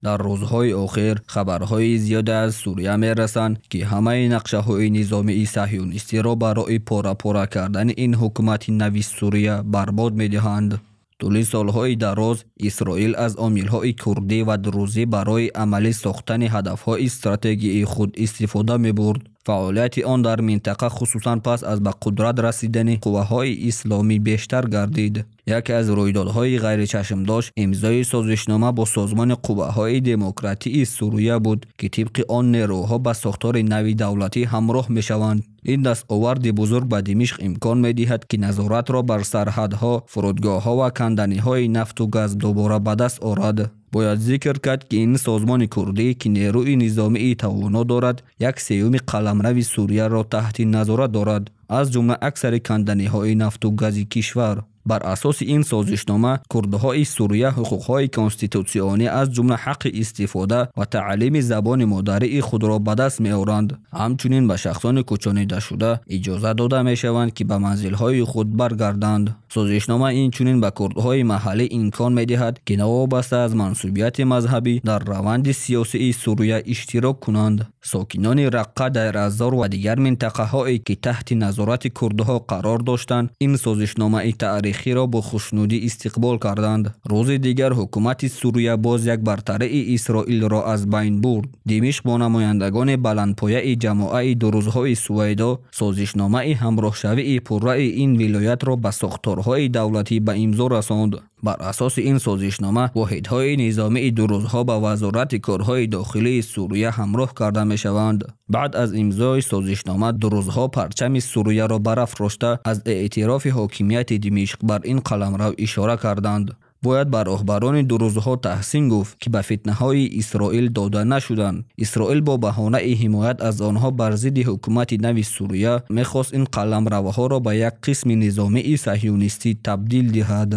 Дар рӯзҳои охир хабарҳои зиёде аз Сурия мерасанд, ки ҳамаи нақшаҳои низомии саҳюнистиро барои пора-пора кардани ин ҳукумати нави Сурия барбод медиҳанд. Тӯли солҳои дароз Исроил аз омилҳои курдӣ ва друзӣ барои амалӣ сохтани ҳадафҳои стратегии худ истифода мебурд. Фаъолияти он дар минтақа хусусан пас аз ба қудрат расидани қувваҳои исломӣ бештар гардид. Яке аз рӯйдодҳои ғайричашмдошт имзои созишнома бо созмони қувваҳои демократии Сурия буд, ки тибқи он нерӯҳо ба сохтори нави давлатӣ ҳамроҳ мешаванд. Ин дастоварди бузург ба Димишқ имкон медиҳад, ки назоратро бар сарҳадҳо, фурудгоҳҳо ва канданиҳои нафту газ дубора ба даст орад. Бояд зикр кард, ки ин созмони курдӣ, ки нерӯи низомии тавоно дорад, як сеюми қаламрави Сурияро таҳти назорат дорад, аз ҷумла аксари канданиҳои нафту гази кишвар. Бар асоси ин созишнома курдҳои Сурия ҳуқуқҳои конститутсионӣ, аз ҷумла ҳаққи истифода ва таълими забони модарии худро ба даст меоранд. Ҳамчунин ба шахсони кӯчонидашуда иҷоза дода мешаванд, ки ба манзилҳои худ баргарданд. Созишнома инчунин ба курдҳои маҳаллӣ имкон медиҳад, ки новобаста аз мансубияти мазҳабӣ дар раванди сиёсии Сурия иштирок кунанд. Сокинони Раққа, Дайраззор ва дигар минтақаҳое, ки таҳти назорати курдҳо қарор доштанд, ин созишномаи таърихиро бо хушнудӣ истиқбол карданд. Рӯзи дигар ҳукумати Сурия боз як бартарии Исроилро аз байн бурд. Димишқ бо намояндагони баландпояи ҷамоаи дурузҳои Сувайдо созишномаи ҳамроҳшавии пурраи ин вилоятро ба сохторҳои давлатӣ ба имзо расонд. Бар асоси ин созишнома воҳидҳои низомии дурузҳо ба Вазорати корҳои дохилии Сурия ҳамроҳ карда мешаванд. Баъд аз имзои созишнома дурузҳо парчами Сурияро барафрошта аз эътирофи ҳокимияти Димишқ бар ин қаламрав ишора карданд. Бояд ба роҳбарони дурузҳо таҳсин гуфт, ки ба фитнаҳои Исроил дода нашуданд. Исроил бо баҳонаи ҳимоят аз онҳо бар зидди ҳукумати нави Сурия мехост ин қаламравҳоро ба як қисми низомии саҳюнистӣ табдил диҳад.